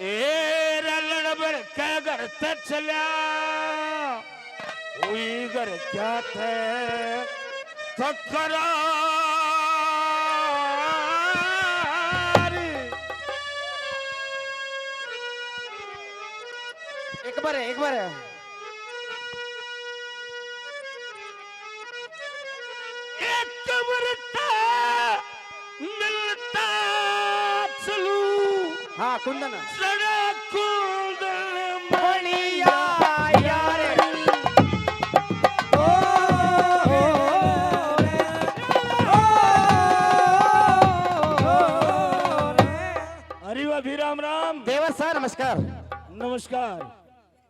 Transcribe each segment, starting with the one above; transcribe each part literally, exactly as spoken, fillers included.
ए रलड़ भर के घर ते चल्या, हुई घर क्या थे तकरार। एक बार है, एक बार है। एक बरता मिलता चलू। हाँ, कुंदन। जड़ा कुंदन मणिया यार। ओ, ओ, ओ, अरे भाभी, राम राम। देवर साहब, नमस्कार। नमस्कार।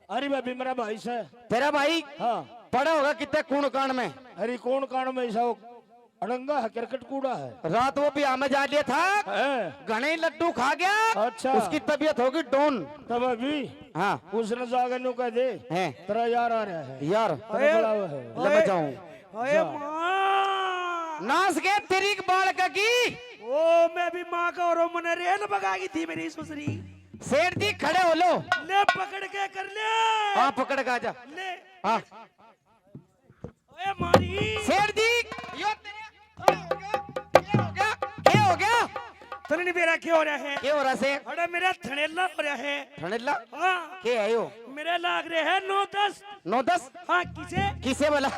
अरे भाभी, मेरा भाई से। तेरा भाई? हाँ। पड़ा होगा कितने कूण कांड में। अरे कौन कांड में ऐसा हो? अड़ंगा है, क्रिकेट कूड़ा है। रात वो ब्याह में जा लिया था, हैं? घणे लड्डू खा गया। अच्छा। उसकी तबीयत होगी डाउन। तब अभी हाँ। उसने जाकर न्यू कह दे, हैं? तेरा यार आ रहा है। यार। तेरा अरे, बुलावा है। ले मैं अरे, जाऊं। अरे जा। माँ। नाश गए तेरी बालक की। ओ, मैं भी माँ का और मने रेल भगा गई थी मेरी सुसरी। सेठ जी, खड़े हो लो। ले, पकड़ के कर ले। हाँ, पकड़ के आजा। ले। हाँ। ओए मारी। सेठ जी, यो तेरे, क्या हो गया? क्या हो गया? क्या हो गया? तने नहीं बेरा क्या हो रहा है? क्या हो रहा से? अरे मेरा थनेला हो रहा है। थनेला? हाँ। क्या है यो? मेरे लाग रहे हैं नौ दस। नौ दस? हाँ, किसे? किसे बोला?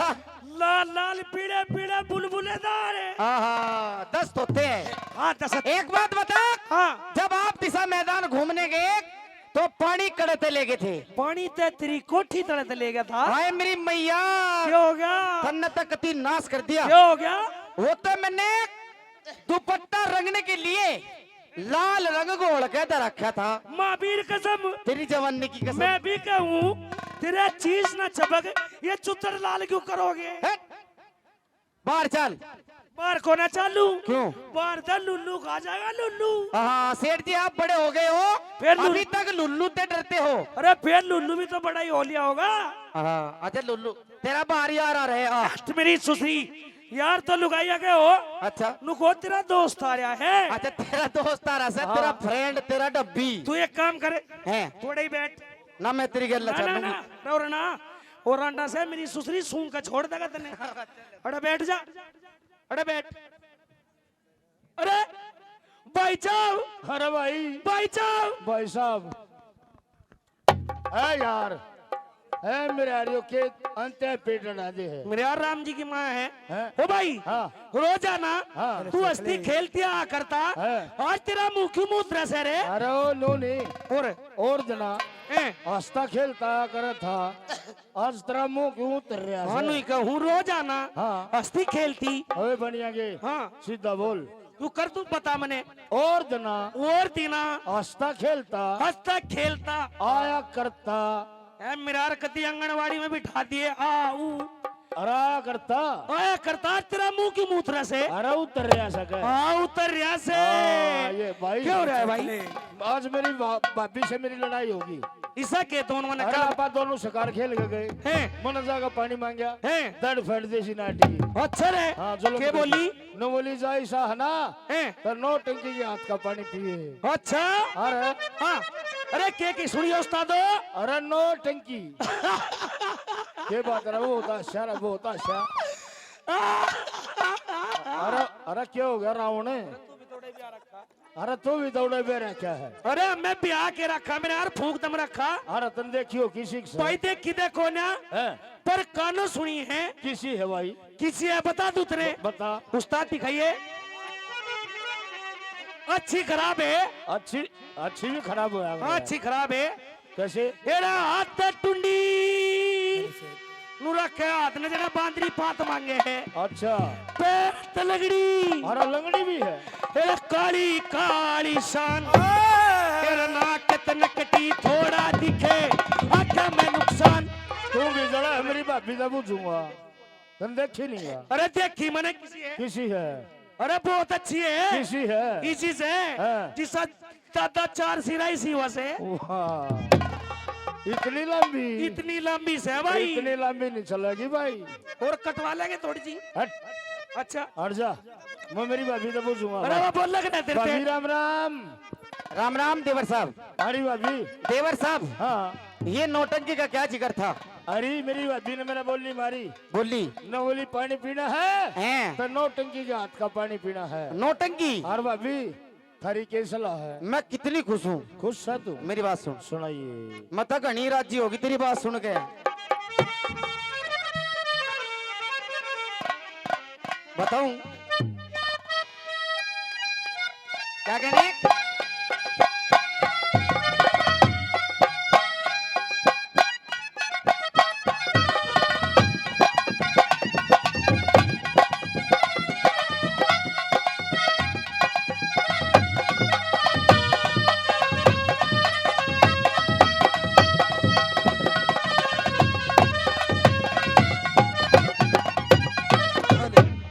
लाल लाल पीले पीले बुलबुलेदार। आहा, दस तोते हैं। हाँ, दस। एक बात बता। हाँ। जब आप दिशा मैदान घूमने गए तो पानी कड़े ते ले गए थे? पानी ते तेरी कोठी तले ते ले गया था। हाय मेरी मैया। क्या हो गया? तन्ने तक कती नाश कर दिया। क्या हो गया? वो तो मैंने दुपट्टा रंगने के लिए लाल रंग घोल के दे रखा था। महावीर कसम। तेरी जवानी की कसम। मैं भी कहूँ, तेरा चीज ना चपक, ये चुतर लाल क्यों करोगे? हट। बाहर चल। बाहर को ना चालू। क्यों? बाहर तो लुल्लू खा जाएगा, लुल्लू। हाँ, सेठ जी, आप बड़े हो गए हो, फिर लुल्लू अभी तक लुल्लू से डरते हो। अरे, फिर लुल्लू भी तो बड़ा ही हो लिया होगा। हाँ, अच्छा लुल्लू, तेरा बाहर यार आ रहे हैं, आ। लास्ट मेरी सुसरी, यार तो लुगाइया के हो। अच्छा। नुको तेरा दोस्त आ रहा है। अच्छा, तेरा दोस्त आ रहा है, हाँ। तेरा फ्रेंड, तेरा डब्बी। तू एक काम करे, हैं? थोड़े ही बैठ। ना, मैं तेरी गल ना, ना, चालूंगी। ना, रो ना। और रांडा से मेरी सुसरी सूंघ के छोड़ देगा तने। अरे बैठ जा, अरे बैठ। अरे भाई साहब। अरे भाई। भाई साहब। भाई साहब। ए यार, ए मेरे यार, यो के अंत है, पेट अड़ा दे है। मेरे यार, राम जी की माँ है। हैं? ओ भाई, हाँ। रोजाना हाँ। तू हंसती खेलती आ करता, हाँ। आज तेरा मुंह क्यों मुंह उतरा से रे? अरे ओ नो नहीं। और? और जना हैं? हंसता खेलता आ कर था, आज तेरा मुंह क्यों उतर रहा है? मानू ही कहूँ रोजाना हाँ। हंसती खेलती। ओए बनिया के, हाँ। सीधा बोल। तू कर, तू बता मने। और दिना। और दिना। हंसता खेलता। हंसता खेलता। आया करता। ए, मेरा यार कती आंगनवाड़ी में बिठा दिए, आ, ऊ। अरे आया करता। आया करता, तेरा मुंह की मूत रहा से। अरे उतर रहा से क्या? हाँ, उतर रहा से। हाँ, ये भाई। क्या हो रहा है भाई? आज मेरी भा-, भाभी से मेरी लड़ाई होगी। इसा के दोनों ने अरे कल आपा दोनों शिकार खेल के गए। हैं। मन जाकर पानी मांग्या। हैं। दड़ फट देसी नाटी। अच्छा रे। हाँ, चलो के बोली? न बोली जाई सा है ना, हैं? तो नौ टंकी के हाथ का पानी पिए। अच्छा। अरे। हाँ। अरे, के की सुनियो उस्तादो? अरे, नौ टंकी। के बात है, वो होता है, शहर, वो होता है, शहर। अरे, अरे, क्या हो गया, रावण? अरे, तू भी दौड़े बे रखा है। अरे, मैं ब्याह के रखा, मैंने यार फूक दम रखा। अरे, तन देखियो, किसी से? भाई, देखी देखो ना। हैं? पर कानों सुनी है। किसी है भाई? किसी है, बता दूं तेरे? ब-, बता। उस्ताद दिखाइए। अच्छी खराब है। अच्छी, अच्छी भी खराब हो यार। हाँ, अच्छी खराब है। कैसे? एड़ा हाथ टुंडी। नु रखे हाथ ने जरा बांदरी पात मांगे है। अच्छा। पैर ते लंगड़ी। अरे लंगड़ी भी है। एड़ा काली काली शान। ओए। एड़ा नाक ते नकटी थोड़ा दिखे। आंखें में नुकसान। तू भी जरा मेरी भाभी से पूछूंगा। तन देखी नहीं है। अरे देखी मैंने किसी है। किसी है। अरे बहुत अच्छी है। किसी है। इसी से। हाँ। जिसका दादा चार सिरा इसी वसे। वाह। इतनी लंबी। इतनी लंबी से भाई। इतनी लंबी नहीं चलेगी भाई। और कटवा लेंगे थोड़ी सी। हट। अच्छा। हट जा। मैं मेरी भाभी से पूछूंगा। अरे वो बोल लग रहा तेरे भाभी से। राम राम। राम राम देवर साहब। अरे भाभी। देवर साहब, हाँ। ये नौटंकी का क्या जिक्र था? अरे मेरी भाभी ने मेरा बोली मारी। बोली? न बोली पानी पीना है, हैं? तो नौटंकी के हाथ का पानी पीना है। नौटंकी? और भाभी, थारी के सलाह है? मैं कितनी खुश हूँ। खुश है तू? मेरी बात सुन। सुनाइए। मैं तो घणी राजी होगी तेरी बात सुन के। बताऊं? क्या कहने?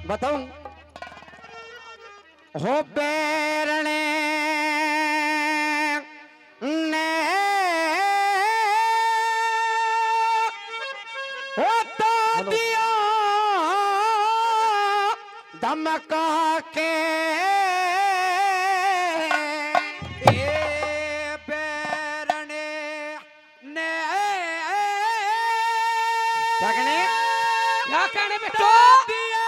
बताऊं? हो बैरणे ने हो तो दिया धमका के। ए बैरणे ने क्या कहने? क्या कहने बेटो? दिया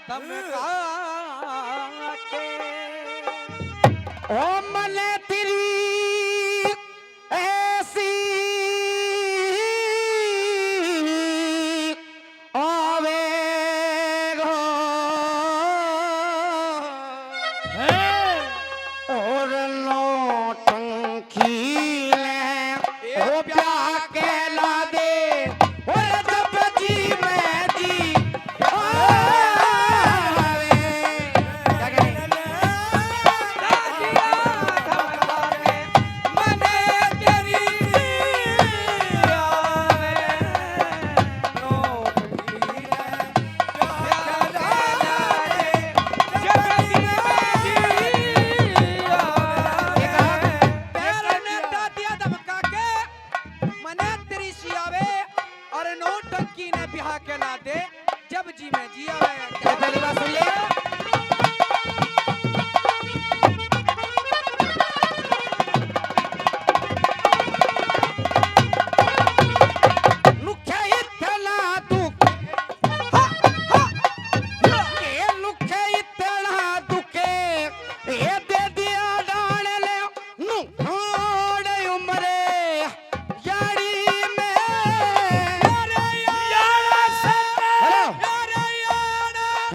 धमका के। ओ मने तेरी ऐसी आवेगो। हैं? और नौटंकी ने ए ओ प्या के ला दे। और जब जी में जी आवे। क्या कहें? मने तेरी आवे। मने तेरी सी आवे और नौटंकी ने ब्याह के ला दे, जब जी में जी आवे। ये पहली बात सुन ले। नुखे इतना दुख, हा, हा, ये नुखे इतना दुखे, ये दे दिया डाल ले, नु हाड़ उमरे यारी में। हेलो।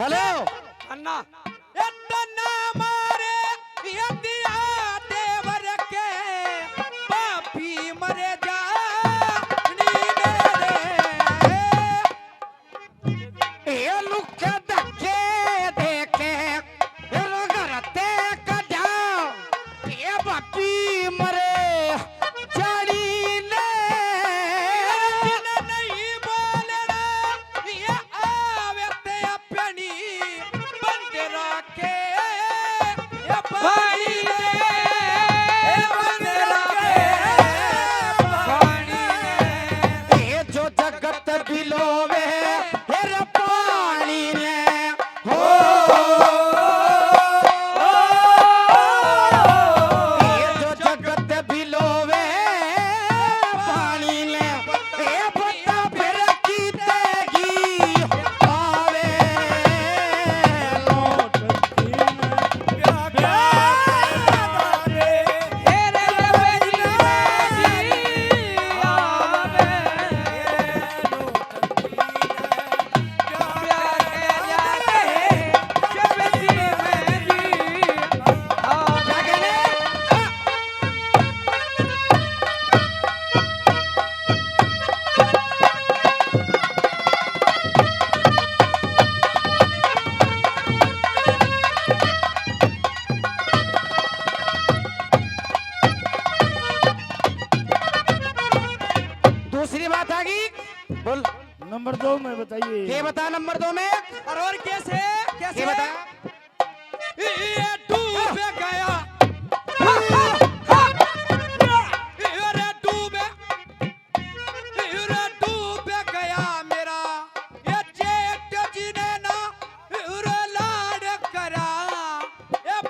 हेलो। अन्ना। इतना मारे ये दिया देवर के, पापी मरे जानी मेरे। ये लुक धक्के देखे, ये घर ते कढ़ा, ये बाकी मरे जानी ने। नहीं बोलना, ये आवे ते अपनी बंद रखे, ये पानी दे, ये बंद रखे, पानी दे। ये जो जगत बिलोवे, ये पानी ने। हो, ये जो जगत बिलोवे पानी ले, ए बता फिर की तेगी आवे। दूसरी बात आ गई, बोल। नंबर दो में बताइए। ये बता नंबर दो में। और, और कैसे, कैसे? ये बता। ये डूब गया। अरे डूब, अरे डूब गया मेरा ये जेठ जी ने ना, अरे लाड़ करा। ए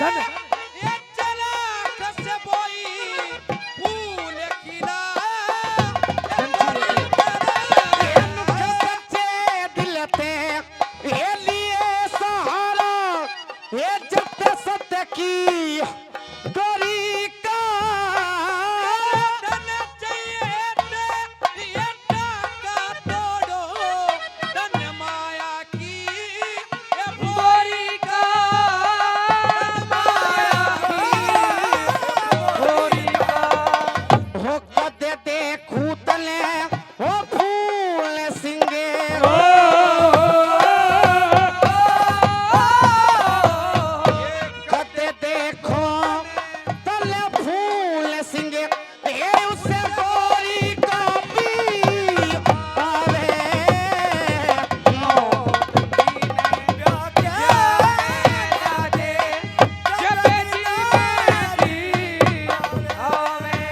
ये चला खस बोई फूल खिला, ये चोरी करे। ये नुख सच्चे दिल ते ये लिए सहारा, ये जत सत की गोरी का। धन चाहिए ते ये टाका तोड़ो, धन माया की ये बोरी का। धन माया की बोरी का। हो कद देखूं तने ओ फूल सिंगे ओ, कद देखूं तने फूल सिंगे, ए उसे गोरी का पी आवे।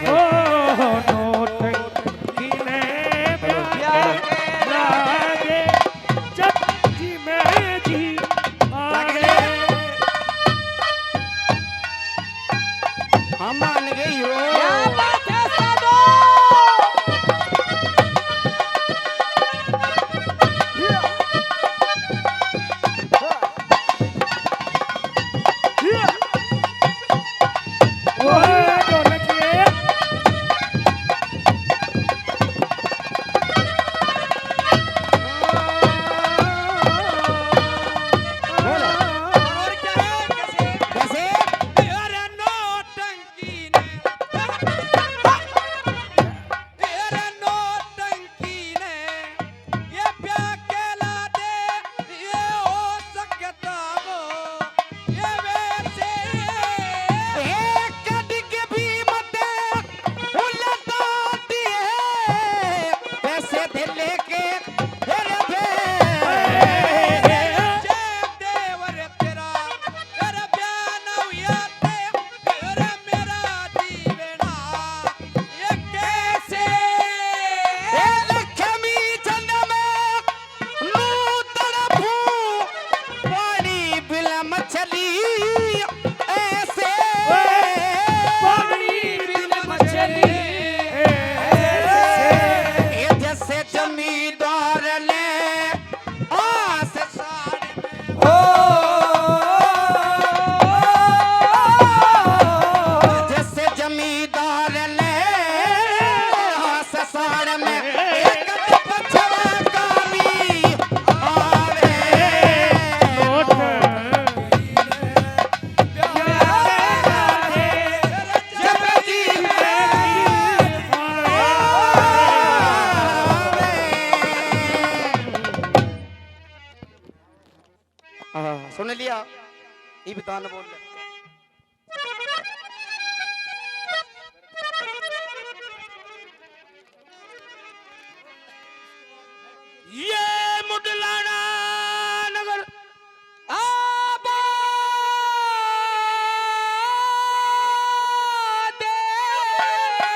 ओ, नौटंकी ने प्यार लागे, जब जी में जी आगे। हम मान गए हो। क्या बात है साधो? ओए ढोलकिए। बोलो। और क्या है? कैसे? कैसे? अरे नौटंकी ने, अरे नौटंकी ने, ये प्यार के लादे, ये हो सकता वो, ये वैसे। एक कद के भी मत उलटा दिए, वैसे दिल के फिर भी। जे देवर तेरा, तेरा प्यार ना हुआ ते, तेरा मेरा जीवना, ये कैसे? ए लक्ष्मी जन्म नू तड़पूं, पानी बिन मछली ऐसे। पानी बिन मछली ऐसे। ये जैसे जमींदार ने आस साड़ में। ओ, जैसे जमींदार ने आस साड़ में एक तो पछवा काली आवे। जब जी में आवे। हाँ, सुन लिया? इब तान बोल ले। ये मुडलाना नगर आबाद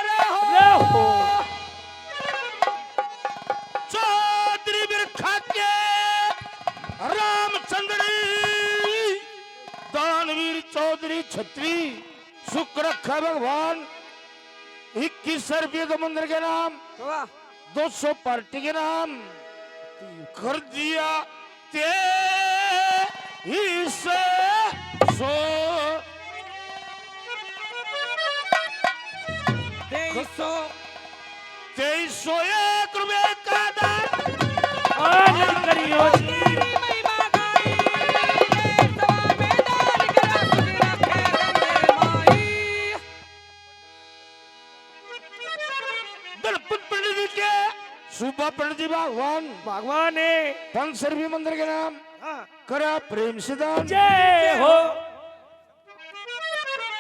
रहो। रहो। चौधरी बिरखा के रामचंद्र दानवीर चौधरी छतरी सुख रखा भगवान। इक्कीस सौ रुपये के मंदिर के नाम, वाह। दो सौ पार्टी के नाम, कर दिया तेईस सौ। तेईस सौ। तेईस सौ एक रुपये का दान। आनंद करियो जी। तेरी महिमा गाई, ये सवा में दान करा सुख रखे रंगे माई। दलपत पंडित जी के सूबा पंडित जी भगवान। भगवान है। पंच सर्वी मंदिर के नाम। हाँ। करा प्रेम से दान। जय हो।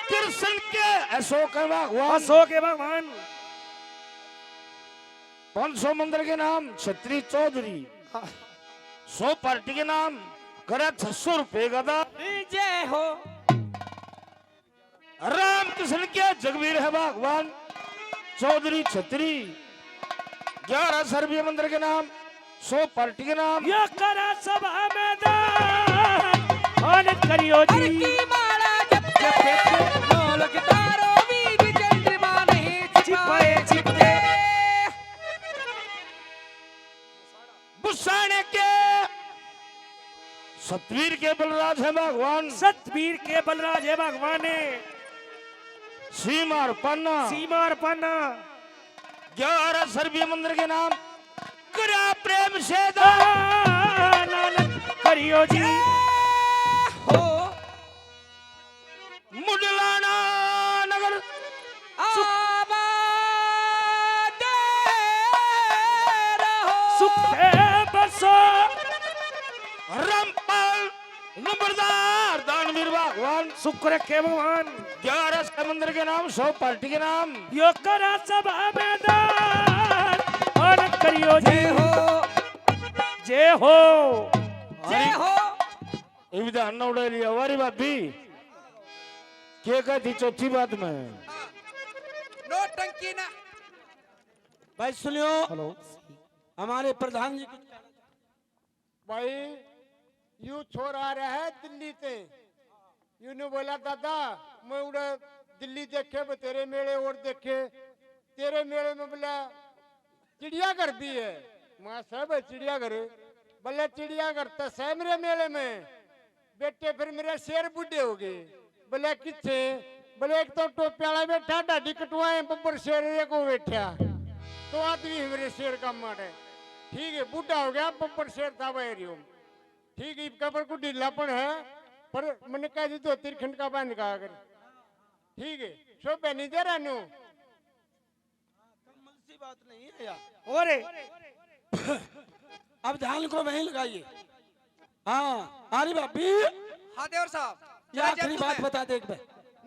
कृष्ण के अशोक है भगवान। अशोक है भगवान। पाँच सौ मंदिर के नाम छतरी चौधरी। हाँ। सौ पार्टी के नाम करे छह सौ रुपये का दान। जय हो। रामकृष्ण के जगवीर है भगवान चौधरी छतरी। ग्यारह सर्वी मंदिर के नाम, सौ पार्टी के नाम। यो करा सभा में दान, आनंद करियो जी। हर की माला जप बलराज है भगवान। सतवीर के बलराज है भगवान। सीमार पन्ना। सीमार पन्ना। ग्यारह सरबीय मंदिर के नाम। करा प्रेम से दान। दान करियो जी। हो। मुडलाना नगर। आबाद रहो। सुख से बसो। रामपाल नंबरदार दानवीर भगवान। सुख रखे भगवान। ग्यारह के मंदिर के नाम, सौ पार्टी के नाम। यो करा सभा में दान। और करियो जी। जय हो। जय हो। जय हो। ये विधान ना उड़ा लिया, वारी भाभी। के कहती चौथी बात में? नौटंकी ना। भाई सुनियो, हेलो। हमारे प्रधान जी कुछ कहना चाहते हैं। भाई, यू छोरा आ रहा है दिल्ली से। यूने बोला, "दादा, मैं उड़े दिल्ली देखे, बतेरे मेले और देखे, तेरे मेले में बोला चिड़ियाघर भी है।" मैं, "सै भाई चिड़ियाघर?" बोले, "चिड़ियाघर तो सै मेरे मेले में।" बेटे, फिर मेरे शेर बूढ़े हो गए। बोले, "किथे?" बोले, "एक तो टोपी वाला बैठा, ढाडी कटवाए, बब्बर शेर एक वो बैठा।" तो आदमी मेरे शेर का मारे। ठीक है, बूढ़ा हो गया, बब्बर शेर था भाई रियो। ठीक है, इब कबर को ढीलापन है, पर मैंने कह दी, "धोती खंड का बांध का अगर।" ठीक है, शोभा नहीं दे रहा न्यू। कम सी बात नहीं है यार। और अब ध्यान को वहीं लगाइए। हाँ, अरे भाभी। हाँ देवर साहब, ये आखिरी बात बता दे एक बार।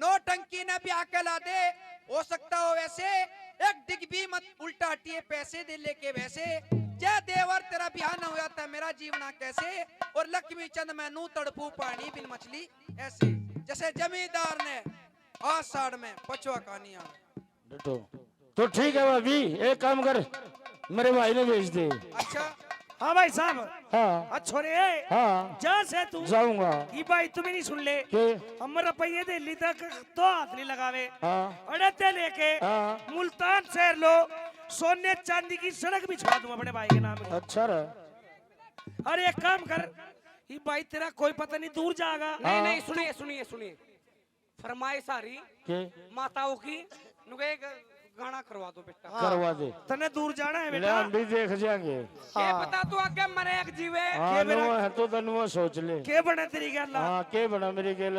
नौटंकी ने ब्याह के ला दे, हो सकता हो वैसे, एक डिग भी मत उल्टा हटिए पैसे दे लेके वैसे। जय देवर तेरा ब्याह ना होया था मेरा जीवना कैसे, और लक्ष्मी चंद मैं नू तड़पू पानी बिन मछली ऐसे, जैसे जमींदार ने आषाढ़ में पछुआ कानी आवे। डटो। तो ठीक है भाभी, एक काम कर, मेरे भाई ने भेज दे। अच्छा। हाँ भाई साहब। हाँ। अच्छो रे। हाँ। जा से तू। जाऊंगा। ये भाई तुम्हें नहीं सुन ले। के? हम रुपये दे ली तक तो हाथ नहीं लगावे। हाँ। अड़े ते लेके हाँ। मुल्तान शहर लो, सोने चांदी की सड़क बिछवा दूं अपने भाई के नाम की। अच्छा रे। अरे एक काम कर, ये भाई तेरा कोई पता नहीं दूर जाएगा। नहीं, हाँ। नहीं, सुनिए, सुनिए, सुनिए। फरमाइश आ रही के? माताओं की, नुके एक गाना करवा दो बेटा। हाँ, करवा दे। तने दूर जाना है ले, बेटा। हम भी देख जाएंगे। के हाँ। पता तू आगे मरे एक जीवे। हाँ, के मेरा नुआ है तो तनुआ सोच ले। के बने तेरी गैल? हाँ, के बना मेरी गैल?